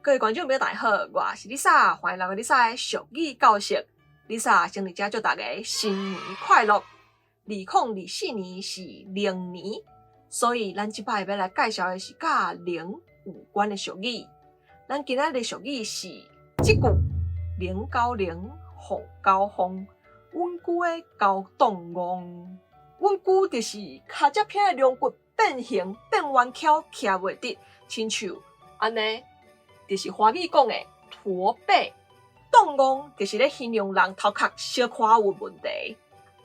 各位觀眾朋友大家好，我是麗莎，歡迎來到麗莎的俗語教室。麗莎先佇遮祝大家新年快樂。2024年是龍年，所以咱這擺欲來介紹的是佮龍有關的俗語。咱今仔日的俗語是這句：龍交龍，鳳交鳳，穩久的交擋戇。穩久就是跤脊骿的龍骨變形變彎翹，徛袂直，親像按呢，就是華語講的駝背。擋戇就是咧形容人頭殼小可有問題。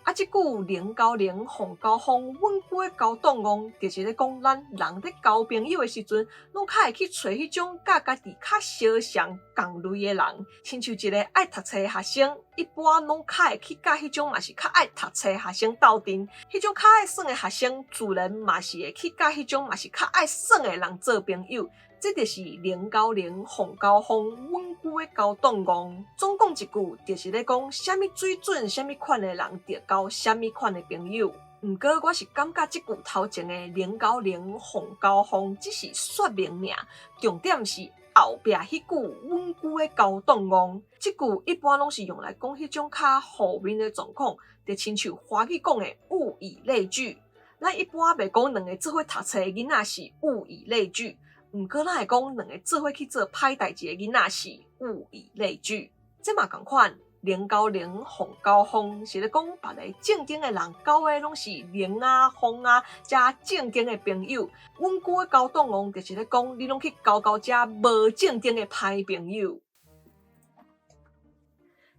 啊，這句龍交龍，鳳交鳳，穩久的交擋戇，就是咧講咱人咧交朋友的時陣，攏較會去揣彼種佮家己較相像仝類的人。親像一个愛讀冊的學生，一般攏較會去佮彼種嘛是較愛讀冊的學生鬥陣。彼種較愛耍的學生，自然嘛是會去佮彼種嘛是較愛耍的人做朋友。這就是龍交龍，鳳交鳳，穩久的交擋戇。總講一句，就是咧講啥物水準、啥物款的人，著交啥物款的朋友。毋過，我是感覺這句頭前的龍交龍，鳳交鳳，只是說明爾，重點是後壁彼句穩久的交擋戇。這句一般攏是用來講彼種較負面的狀況，就親像華語講的物以類聚。咱一般袂講兩个做伙讀冊的囡仔是物以類聚。毋過，咱會講兩个做伙去做歹代誌的囡仔是物以類聚。這嘛仝款，龍交龍，鳳交鳳，是咧講別个正經的人交的攏是龍啊、鳳啊，遮正經的朋友。穩久的交擋戇，就是咧講你攏去交交遮無正經的歹朋友。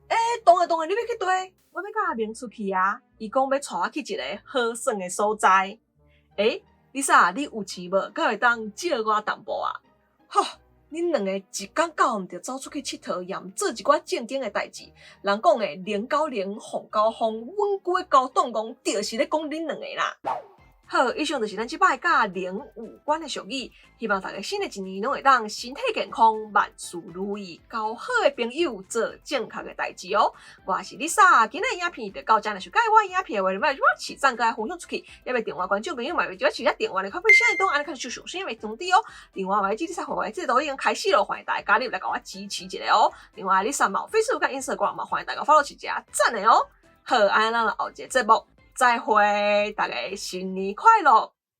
欸，當下當下，你欲去佗？我欲佮阿明出去啊！伊講欲帶我去一个好耍的所在。欸，麗莎，你有錢無？敢會當借我淡薄仔？吼，恁兩个一工到暗就走出去𨑨迌，也毋做一寡正經的代誌。人講的龍交龍，鳳交鳳，穩久的交擋戇，就是咧講恁兩个啦。好，以上就是咱這擺佮龍有關的俗語，希望大家新的一年攏會當身體健康，萬事如意，交好的朋友，做正確的代誌哦。我是麗莎，今仔影片就到這，若是喜歡我影片的話，你欲起讚佮分享出去，也欲訂閱觀眾朋友嘛，欲按下訂閱的快快聲動，按呢較就上新的通知哦。另外，我這麗莎會員制度已經開始了，歡迎大家加入來共我支持一下哦。另外，麗莎嘛有 Facebook 佮 Instagram 嘛，歡迎大家 follow 一下，讚的哦。好，按呢咱後一個節目再會，大家新年快樂！